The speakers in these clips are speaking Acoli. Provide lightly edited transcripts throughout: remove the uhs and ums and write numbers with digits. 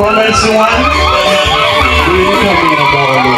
Performance 1, Bino ka mino boko lum.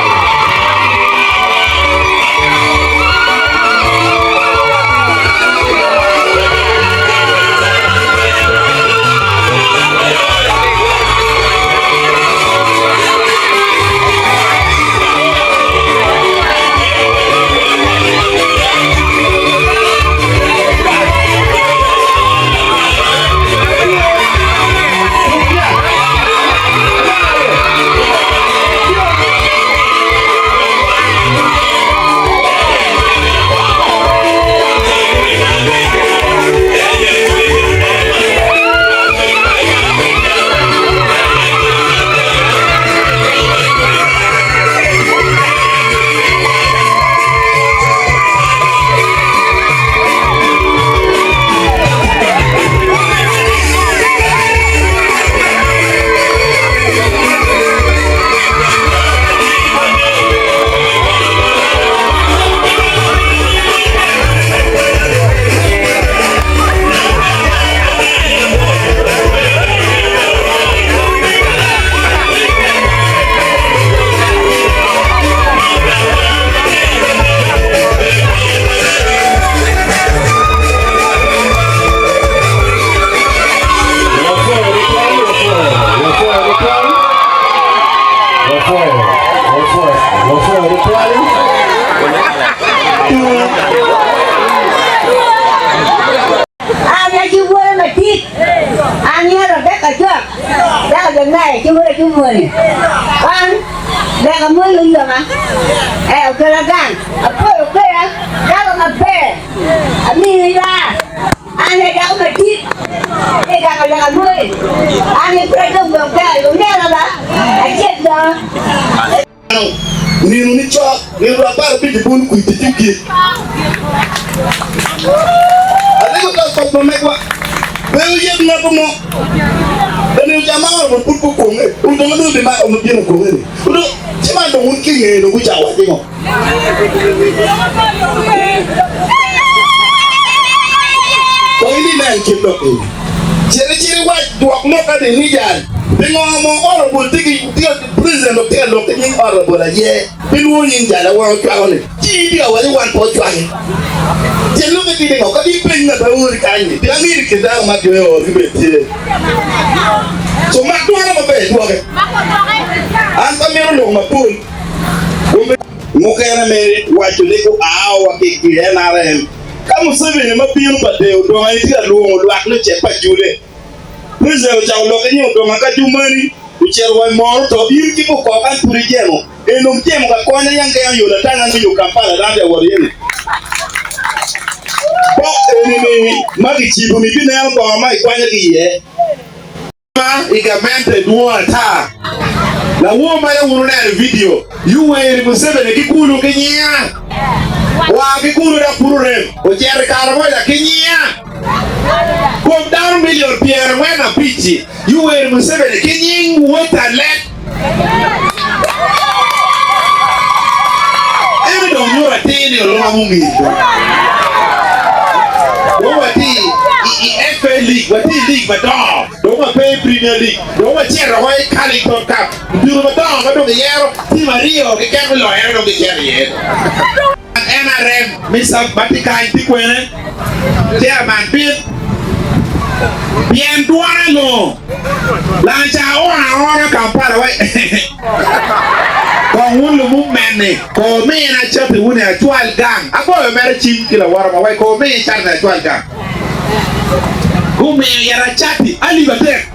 An aye wode madit, an aye Rebeka cok, dako Janai ki wode ki woni. An leka moni oyoma, ee okela gang, apoyo kweda, dako maber, amini laa. An aye dako madit i gang pa leka moni, an aye pud adong dong ber, wunena ba, acel dongo. Nino ni cok, nino dwe 15 i bun kwiti ci ogik. Alego ka kop ma megwa, pe wuyet ngat mo. Ka nino ca ma oromo pud gukwonge, wun dong adong bimako ma bino kwonge ni. Wun ci man dong wun ki ngeye dong gucako waco ngo? Kong inen kit lok eni. Cit icit iwac dwok lokka ni ni jal. Pingo mo oromo tye ki President dok tye ka lok ki nying ot labol aye pe lwongo nying jal awan ocwako ni ci in tye ka waco wan pe ocwaki. Tyen lokke tye ni ngo kadi ipeny ngat ma ori kany ni pien angeyo ni kin dano ma jo ori bene tye. So mak dwana maber idwoke. An pe amito lok mapol. Mukene me waco ni gua wa ki i NRM. Ka Museveni ma bino pa deo odong aye tye ka lwongo lwak ni ocit pa jule. President ocako lok ki nying odonga ka jumani ocito wa i moro to in ki bukok an pud ijemo en dong jemo ka konya yang gengo yo latanga nongo yo Kampala dano tye ka wot iye ni bok eni ni ma kicibo ni bineno bongo ma ikwanyo ki iye. Ma i gamente dwong ata. Lawor ma yam wun wuneno i vidio, Yoweri Museveni ki kulu ki nyinga. Oa ki kulu dok pud orem ocito i kare mo dok ki nyinga. Kom dano milion pyerangwen abic-ci, Yoweri Museveni ki nying Wota Lek. Ento dong nyuto atir ni olunga mungir dong. Dong watye i FA League, watye i league madongo, dong wape i Premier League, dong wacito woko i Carlington Cup, odilo madongo ma dong giyero tim aryo keken me loyone dong gicito iye. NRM me South ma tye kany tye kwene? Chairman pit pien dwone longo lanca aona aona Kampala wa kong wun lumumeni ko mina cati wuni acwal gang agoyo mere cim ki lawota ma wai ko mi cati ni acwal gang gumiyo yata cati alip adek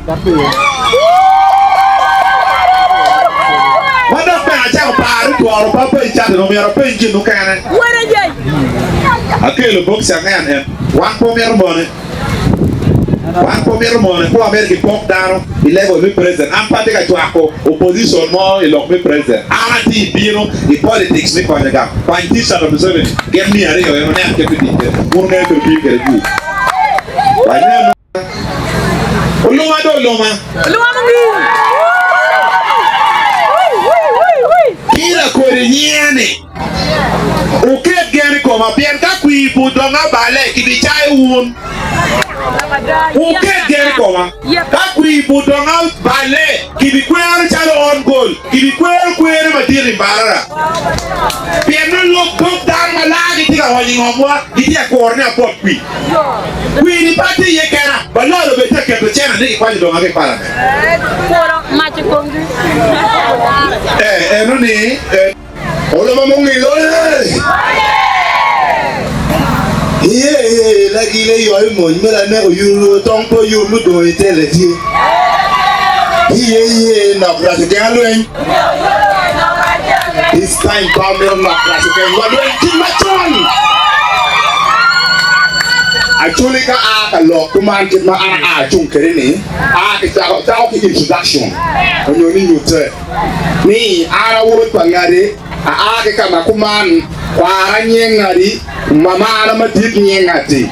Ma dok bene acako paro ni tworo pe apeny cati-ni, omyero apeny gin mukene. Akelo bokci angen en, wan pe wamito mone. Wan pe wamito mone, pe wamito gipok dano i level me president. An pe atye ka cwako opposition mo i lok me president. An atye i bino i politics me konyo gang. Kwany t-shirt pa Museveni gin miya aryo en wunen kit me tic kwede. Wun wungeyo kit ma tiyo kwede jwi. Waneno. Oluma do oluma. Ki lakodi nyinga ni, Wuket gen i koma, pien ka kwir pud dong aballe, kibicayo wun. Wuket gen i koma, ka. kwir budonga oballe, kibikwero calo own goal, kibikwero kwere madit i Mbarara. Pien nongo lok dog dano ma laa gitye ka onyo i ngomwa, gitye ka kuro ni apot kwir. Kwir-ni pe atye iye kena, balalo bene tye ka keto cene ni gikwanyo donga ki i palament. Ee, eno ni. Oloba mungilo ee. Iye iye lagile yoyo mony me laneko yuru tong po yur mudong itele tye. Iye iye nok rac ogeng alweny. This time pa mito nok rac ogeng wa lweny kit macon. Actually ka a ka lok kuman kit ma an aa acung kede ni a ki cako cako ki introduction onyo ni nyute. ni, An a wod pa ngati, aa ki ka ma kuman, kwara nying ngati, mamana madit nying ngati.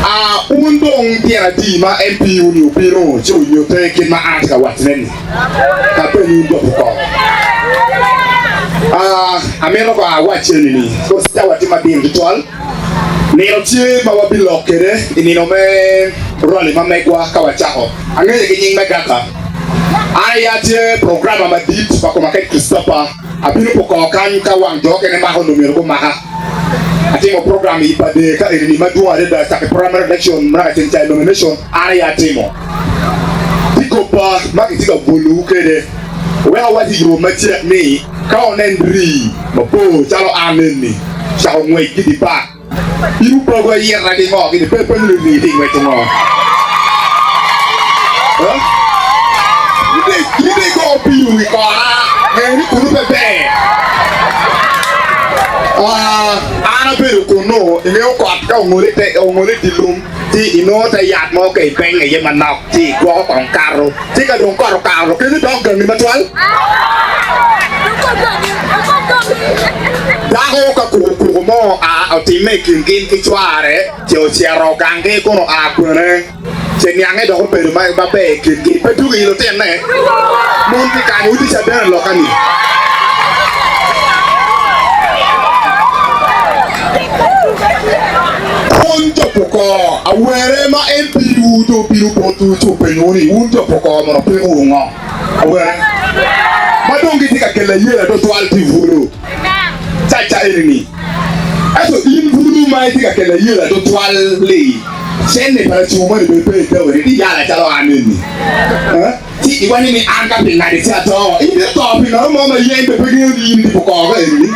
A Un dong tyen adi ma MP-wu-ni obino ci onyutte kit ma an atye ka wacone-ni? Ka peny wun jo Pukor. A Amito kong awac eni ni, kono cawa tye madit tutwal, nino tye ma wabilok kwede i nino me rally ma megwa ka wacako. Angeyo ki nying me gaka. An aye atye programa madit pa koma kec Christopher. Abino poko kany ka wang jo okene mako onongo myero gumaka. Atimo program i pade ka eni madwong adada cako i primary election naka ceng ca i nomination an aye atimo. Tye goba ma kitye ka bwolowu kwede. Wek awac i yo macek ni ka wunen rii mabor calo an eni cako ngwec ki dye park, In wupogo ayita ki ngo gini? Pe penyo ni rii tye i ngweco ngo? In dong igo pii i kora, ngeyo ni kunu pe ber. An abedo kunu, ingeyo kot ka ongole i dye lum ci inongo te yat mo ka ipenyo iye manok ci igwoko kong kato. Ci ka dong kot okato kenyo dok gangi matwal. Dako ka kukukuku mo oa otimme i kin gin ki cware, ce ocito ganggi kun oa kwene, ce niange dok obedo maber i kingi. Pe tuko i lutinne, mon ki kany wutye caden i lokka-ni. Wun jo Pukor, awene ma en piwu dong obino botwu ci openyowu ni, 'Wun jo Pukor mono pekowu ngo?' Awene ma dong gitye ka kelo ayela twatwal pi bulu caca eni-ni? Ento in bulu ma itye ka kelo ayela twatwal-li, cente pa lacungo moni bene pe idaweri, itye yala calo an eni. Ci iwaco ni, 'An ka pingadi ci ato. In ibito to pi ngat mo ma yeny bene pe ngeyo ni in itye Pukor ka eni-ni.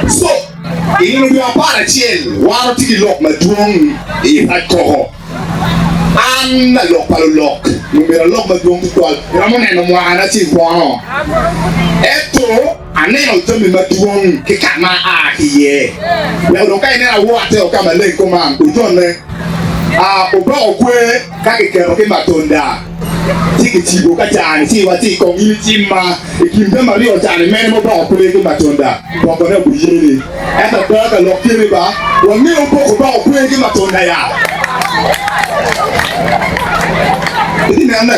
So, i nino dwe 11, wan watye ki lok madwong i rac koko. An lalok pa lulok, myero alok madwong tutwal. Iromo neno mwakana ci ikwono. Ento aneno jami madwong ki ka ma aa ki iye. Wek dong ka ineno awotte o ka maleng kuman, ojonne. A Oboko kwer ka kiketo ki matunda ci kicibo ka cani ci iwacci i kong in icimma i kin jami aryo cani mene ma oboko kwer ki matunda bokone obiyeni. Ento ada ka lok tye ni ba wangeyo boko oboko kwer ki matunda ya. Itye nene?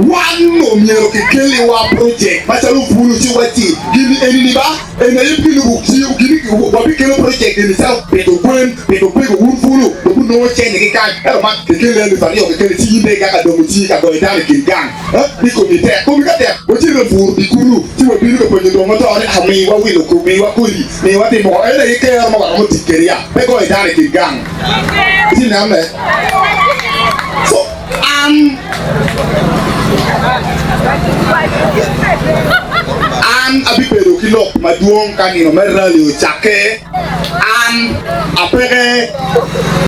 Wan omyero kikeliwa project macalo bulu ci wacci gin eni-ni ba Eni aye gilubo ci wabikelo project eni calo pito gwen, pito pego wun pulu dong wunongo cente ki kany ento man kikeli alip aryo kikeli ci in dong igaka dongo ci ka goyo dano i kin gang ni komi tek komi ka tek wacito ka puro di kulu ci wabino ka penyo dong oto ni ah miwa wilo kom miwa kodi miwa timo ko eni aye kero ma waromo tic kwede ya pe goyo dano i kin gang ci nene so An An abibedo ki lok madwong ka nino me rali ocakke. An apeke.